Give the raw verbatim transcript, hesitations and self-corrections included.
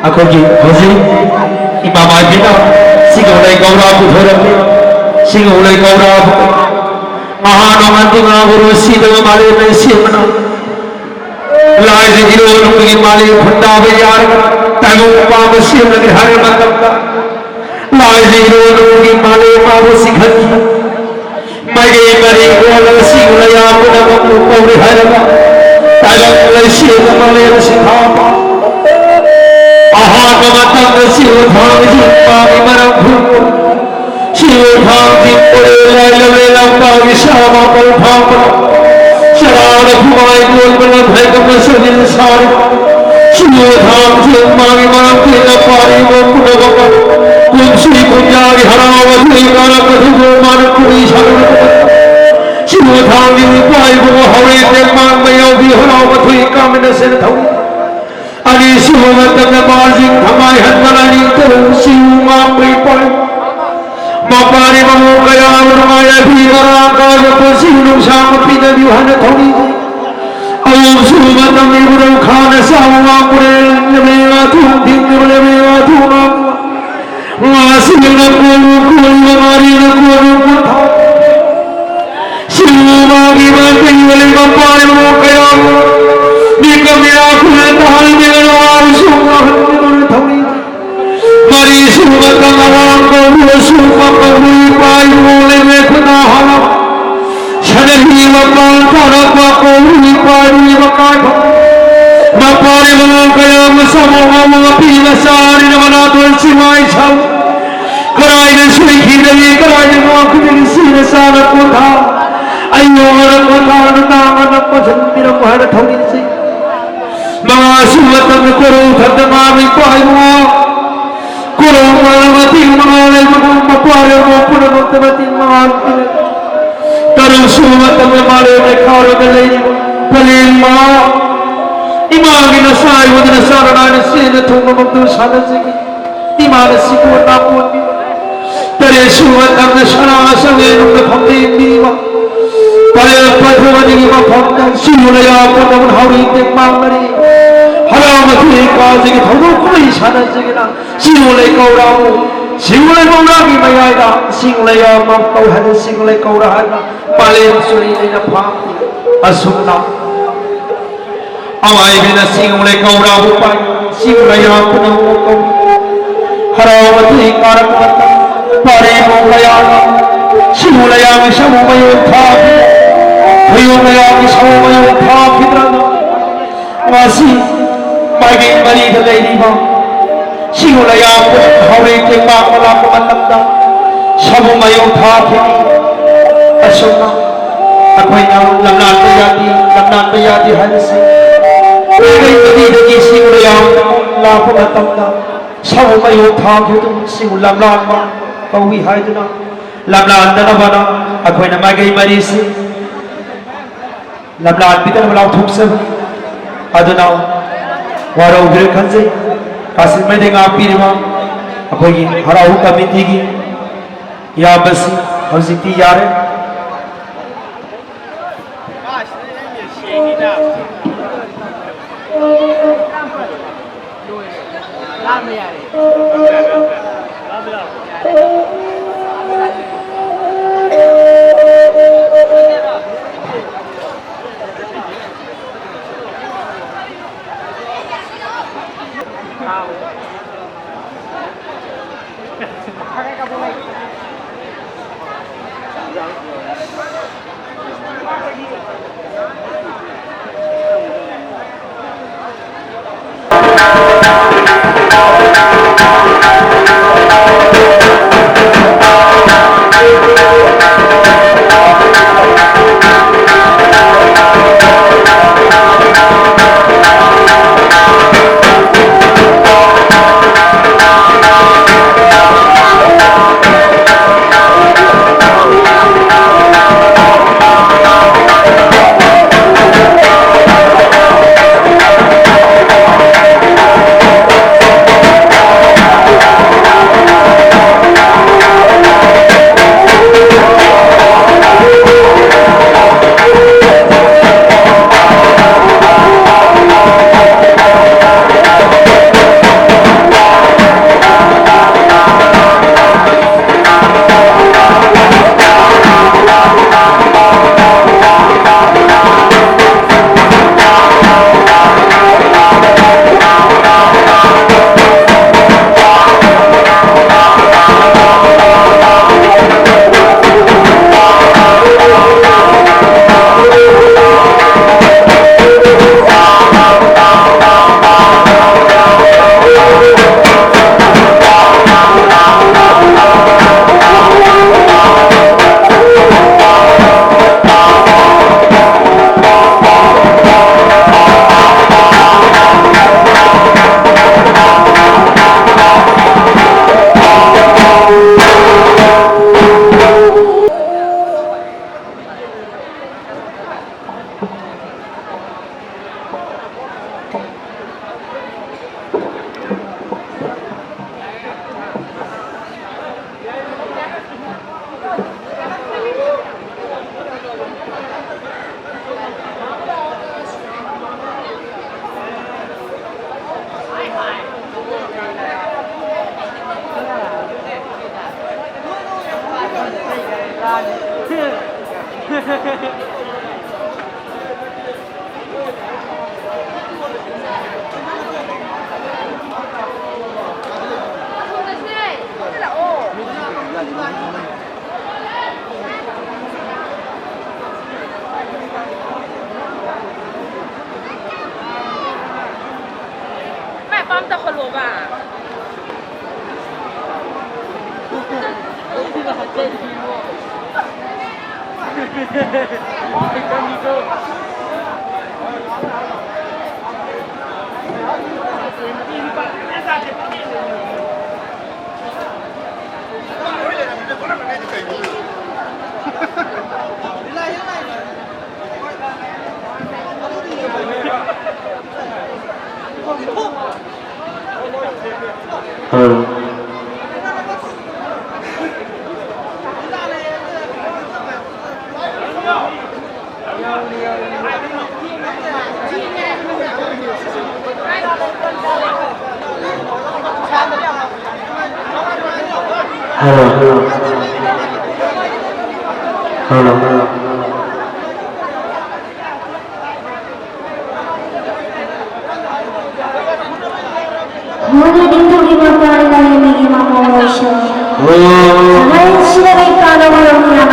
ꯑꯩꯈꯣꯏꯒꯤ ꯍꯧꯖꯤꯛ ꯏꯃꯥ ꯃꯥꯏꯕꯤꯅ ꯁꯤꯒꯤ ꯎꯂꯩ ꯒꯧꯔꯥ ꯄꯨꯊꯣꯔꯛꯂꯤ꯫ ꯁꯤꯒꯤ ꯎꯂꯩ ꯒꯧꯔꯥ ꯑꯍꯥꯟꯕ ꯃꯟꯗꯤꯔ ꯉꯥꯒꯨꯔꯨ ꯁꯤꯗꯕ ꯃꯥꯂꯦꯝ ꯂꯩꯁꯦꯝꯕꯅ ꯂꯥꯏꯁꯦ ꯏꯔꯣꯟꯕꯒꯤ ꯃꯥꯂꯦꯝ ꯐꯨꯟꯗꯥꯕ ꯌꯥꯔꯒ ꯇꯥꯏꯕꯪ ꯄꯥꯟꯕ ꯁꯦꯝꯂꯒꯦ ꯍꯥꯏꯕ ꯃꯇꯝꯗ ꯂꯥꯏꯁꯦ ꯏꯔꯣꯟꯕꯒꯤ ꯃꯥꯂꯦꯝ ꯃꯥꯕꯨ ꯆꯤꯡꯈꯠꯈꯤ꯫ ꯃꯥꯏꯀꯩ ꯃꯔꯤ ꯑꯣꯜꯂꯒ ꯁꯤꯒꯤ ꯂꯩꯌꯥꯝ ꯄꯨꯝꯅꯃꯛꯄꯨ ꯀꯧꯔꯦ ꯍꯥꯏꯔꯒ ꯇꯥꯏꯕꯪ ꯂꯩꯁꯦꯝꯕ ꯃꯥꯂꯦꯝ ꯁꯤꯊꯥꯕ ꯑꯍꯥꯟꯕ ꯃꯇꯝꯗ ꯁꯤꯕꯨ ꯊꯥꯡꯁꯤ ꯃꯥꯒꯤ ꯃꯔꯝ ꯐꯨ ꯁꯤꯕꯨ ꯊꯥꯡꯁꯤ ꯄꯨꯔꯦ ꯂꯥꯏ ꯂꯧꯔꯦ ꯂꯝꯄꯥꯛꯀꯤ ꯁꯥ ꯃꯥꯄꯜ ꯐꯥꯕ ꯆꯔꯥꯅ ꯈꯨꯃꯥꯏ ꯀꯣꯟꯕꯅ ꯐꯩꯒꯝꯅ ꯁꯖꯤꯟ ꯁꯥꯔꯤ ꯁꯤꯕꯨ ꯊꯥꯡꯁꯤ ꯃꯥꯒꯤ ꯃꯔꯝ ꯊꯦꯡꯅ ꯄꯥꯔꯤꯕ ꯄꯨꯝꯅꯃꯛ ꯀꯨꯝꯁꯤ ꯀꯨꯝꯌꯥꯒꯤ ꯍꯔꯥꯎꯕ ꯊꯣꯏ ꯀꯥꯔꯛꯄ ꯊꯧꯗꯣꯛ ꯃꯥꯅ ꯀꯨꯝꯍꯩ ꯁꯥꯟꯅꯔꯛꯄ ꯁꯤꯕꯨ ꯊꯥꯡꯒꯤ ꯅꯨꯄꯥ ꯏꯕꯨꯡꯉꯣ ꯍꯧꯔꯦꯟ ꯇꯦꯡꯃꯥꯡꯕ ꯌꯥꯎꯕꯤ ꯍꯔꯥꯎꯕ ꯊꯣꯏ ꯀꯥꯃꯤꯟꯅ ꯁꯦꯟ ꯊꯧ ꯑꯅꯤꯁꯨꯕ ꯃꯇꯝꯗ ꯃꯥꯔꯖꯤꯡ ꯊꯃꯥꯏ ꯍꯟꯕ ꯂꯥꯏꯅꯤꯡꯊꯧ ꯁꯤꯕꯨ ꯃꯥꯡꯕ ꯏꯄꯥ ꯃꯄꯥꯔꯤ ꯃꯃꯣ ꯀꯌꯥ ꯅꯨꯡꯉꯥꯏ ꯑꯕꯤ ꯃꯔꯥꯡ ꯀꯥꯏꯕ ꯄꯨꯟꯁꯤ ꯅꯨꯡꯁꯥꯡꯕ ꯄꯤꯅꯕꯤꯌꯨ ꯍꯥꯏꯅ ꯊꯧꯅꯤ ꯑꯍꯨꯝꯁꯨꯕ ꯃꯇꯝꯗ ꯏꯕꯨꯙꯧ ꯈꯥꯅ ꯁꯥꯕ ꯃꯥꯡꯕꯨꯔꯦ ꯂꯦꯃꯦ ꯋꯥꯊꯨ ꯊꯤꯡꯂꯤꯕ ꯂꯦꯃꯦ ꯋꯥꯊꯨ ꯃꯥꯡꯕ ꯉꯥꯁꯤꯅ ꯀꯣꯜꯂꯨ ꯀꯣꯜꯂꯤꯕ ꯃꯥꯔꯤꯅ ꯀꯣꯜꯂꯨ ꯀꯣꯜꯊꯥꯎ ꯁꯤꯕꯨ ꯃꯥꯒꯤ ꯃꯥꯏꯀꯩꯗ ꯂꯩꯕ ꯄꯥꯏꯕ ꯀꯌꯥ ꯃꯤꯀꯞ ꯃꯤꯔꯥ ꯈꯨꯂꯦꯟ ꯇꯥꯍꯟꯕꯤꯔꯒ ꯋꯥꯔꯁꯨ ꯉꯥꯍꯟꯕꯤꯔꯒ ꯊꯧꯔꯤ ꯃꯔꯤꯁꯨꯕ ꯀꯪꯂꯥꯡ ꯀꯧꯔꯨꯁꯨ ꯀꯧꯔꯨ ꯄꯥꯏꯕ ꯂꯩꯃꯦ ꯈꯨꯅꯥ ꯍꯥꯂ ꯁꯅꯍꯤ ꯃꯄꯥꯟ ꯐꯥꯔꯛꯄ ꯀꯧꯔꯨ ꯄꯥꯏꯕ ꯃꯀꯥꯏꯕ ꯃꯄꯥꯔꯤꯕ ꯀꯌꯥ ꯃꯁꯥ ꯃꯎ ꯃꯄꯤ ꯃꯆꯥꯔꯤꯅ ꯃꯅꯥꯇꯣꯟ ꯁꯤꯃꯥꯏ ꯁꯥꯎ ꯀꯗꯥꯏꯗ ꯁꯣꯏꯈꯤꯕꯒꯦ ꯀꯗꯥꯏꯗ ꯉꯥꯛꯈꯤꯕꯒꯦ ꯁꯤꯅ ꯆꯥꯅ ꯀꯣꯟꯊꯥ ꯑꯩ ꯌꯣꯛꯑꯒ ꯀꯣꯟꯊꯥ ꯅꯨꯡꯗꯥꯡ ꯑꯅꯛꯄ ꯁꯟꯕꯤꯔꯝꯃꯨ ꯍꯥꯏꯅ ꯊꯧꯅꯤꯡꯁꯤ ꯃꯉꯥꯁꯨ ꯃꯇꯝꯗ ꯀꯣꯔꯧ ꯊꯛꯇ ꯃꯥꯃꯤ ꯄꯥꯏꯕ ꯀꯣꯔꯧ ꯃꯥꯅ ꯃꯇꯦꯡ ꯃꯉꯥ ꯂꯩꯕꯒꯨꯝ ꯃꯄꯥꯔꯦꯝꯃ ꯄꯨꯝꯅꯃꯛꯇ ꯃꯇꯦꯡ ꯃꯉꯥ ꯇꯔꯨꯛ ꯁꯨꯕ ꯃꯇꯝꯗ ꯃꯥꯂꯦꯝ ꯂꯩꯈꯥꯎꯔꯒ ꯂꯩꯔꯤꯕ ꯄꯂꯦꯝ ꯃꯍꯥ ꯏꯃꯥꯒꯤ ꯅꯆꯥ ꯑꯩꯉꯣꯟꯗ ꯅꯆꯥ ꯅꯅꯥꯏꯅ ꯆꯦꯟꯅ ꯊꯨꯡꯕꯃꯛꯇ ꯁꯥꯟꯅꯖꯒꯦ꯫ ꯏꯃꯥꯅ ꯁꯤꯕꯨ ꯅꯥꯄꯣꯟꯕꯤꯕ ꯇꯔꯦꯠ ꯁꯨꯕ ꯃꯇꯝꯗ ꯁꯅꯥ ꯁꯪꯂꯦꯟ ꯅꯨꯡꯗ ꯐꯝꯂꯦꯟꯕꯤꯕ ꯄꯂꯦꯝ ꯄꯟꯊꯨꯡ ꯑꯅꯤꯒꯤ ꯃꯐꯝꯗ ꯁꯤꯕꯨ ꯂꯩꯌꯥ ꯄꯨꯝꯅꯃꯛ ꯍꯧꯔꯤ ꯇꯦꯡ ꯃꯥꯡꯂꯔꯤ꯫ ꯍꯔꯥꯎ ꯃꯊꯣꯏ ꯀꯥꯁꯤꯒꯤ ꯊꯧꯗꯣꯛ ꯀꯨꯝꯍꯩ ꯁꯥꯟꯅꯁꯤꯒꯤꯅ ꯁꯤꯡꯉꯨ ꯂꯩꯀꯧꯔꯥꯕꯨ, ꯁꯤꯡꯉꯨ ꯂꯩꯀꯧꯔꯥꯒꯤ ꯃꯌꯥꯏꯗ ꯁꯤꯡꯉꯨ ꯂꯩꯌꯥꯝ ꯀꯧ ꯍꯥꯏꯅ ꯁꯤꯡꯉꯨ ꯂꯩꯀꯧꯔꯥ ꯍꯥꯏꯅ ꯃꯥꯂꯦꯝ ꯆꯨꯔꯤ ꯂꯩꯅ ꯐꯥ꯫ ꯑꯁꯨꯝꯅ ꯑꯃꯥꯏꯕꯤꯅ ꯁꯤꯡꯉꯨ ꯂꯩꯀꯧꯔꯥꯕꯨ ꯄꯥꯏ, ꯁꯤꯡꯉꯨ ꯂꯩꯌꯥꯝ ꯄꯨꯝꯅꯃꯛ ꯀꯧꯏ꯫ ꯍꯔꯥꯎ ꯃꯊꯣꯏ ꯀꯥꯔꯛꯄ ꯃꯇꯝ ꯄꯥꯔꯤꯕ ꯀꯌꯥꯅ ꯁꯤꯡꯉꯨ ꯂꯩꯌꯥꯝꯒꯤ ꯁꯥꯃꯨ ꯃꯌꯣꯟ ꯊꯥꯈꯤ, ꯈꯣꯏꯌꯨꯝ ꯂꯩꯌꯥꯝꯒꯤ ꯁꯥꯃꯨ ꯃꯌꯣꯟ ꯊꯥꯈꯤꯗ꯭ꯔꯕ ꯉꯁꯤ ꯃꯥꯏꯀꯩ ꯃꯔꯤꯗ ꯂꯩꯔꯤꯕ ꯁꯤꯡꯉꯨ ꯂꯩꯌꯥꯝ ꯍꯧꯔꯦꯟ ꯇꯦꯡꯕꯥꯡ ꯂꯥꯛꯄ ꯃꯇꯝꯗ ꯁꯥꯃꯨ ꯃꯌꯣꯟ ꯊꯥꯈꯤꯅꯤ꯫ ꯑꯁꯨꯝꯅ ꯑꯩꯈꯣꯏꯅ ꯂꯝꯂꯥꯟꯕ ꯌꯥꯗꯦ, ꯂꯝꯂꯥꯟꯕ ꯌꯥꯗꯦ ꯍꯥꯏꯕꯁꯤ ꯃꯥꯏꯀꯩ ꯃꯔꯤꯗꯒꯤ ꯁꯤꯡꯉꯨ ꯂꯩꯌꯥꯝ ꯂꯥꯛꯄ ꯃꯇꯝꯗ ꯁꯥꯃꯨ ꯃꯌꯣꯟ ꯊꯥꯈꯤꯕꯗꯨ ꯁꯤꯡꯉꯨ ꯂꯝꯂꯥꯟꯕ ꯀꯧꯏ ꯍꯥꯏꯗꯨꯅ ꯂꯝꯂꯥꯟꯗꯅꯕꯅ ꯑꯩꯈꯣꯏꯅ ꯃꯥꯏꯀꯩ ꯃꯔꯤꯁꯤ ꯂꯝꯂꯥꯟꯕꯤꯗꯅꯕ ꯂꯥꯎꯊꯣꯛꯆꯕꯅꯤ꯫ ꯑꯗꯨꯅ ꯋꯥꯔꯧꯕꯤꯔꯣꯏ ꯈꯟꯖꯩ꯫ ꯀꯥꯆꯤꯟ ꯃꯩꯗꯩ ꯉꯥꯛꯄꯤꯔꯤꯕ ꯑꯩꯈꯣꯏꯒꯤ ꯍꯔꯥꯎ ꯀꯃꯤꯇꯤꯒꯤ ꯏꯌꯥꯝꯕꯁꯤꯡ ꯍꯧꯖꯤꯛꯇꯤ ꯌꯥꯔꯦ꯫ ꯃꯥꯏ ꯑꯄꯥꯝ ꯇꯧꯍꯜꯂꯣꯕ꯫ Hello, hello, hello. Hello, hello, hello. Muna dingdong imapari na imig imamorosyo. Hello. Aray, sila may kalawarong na.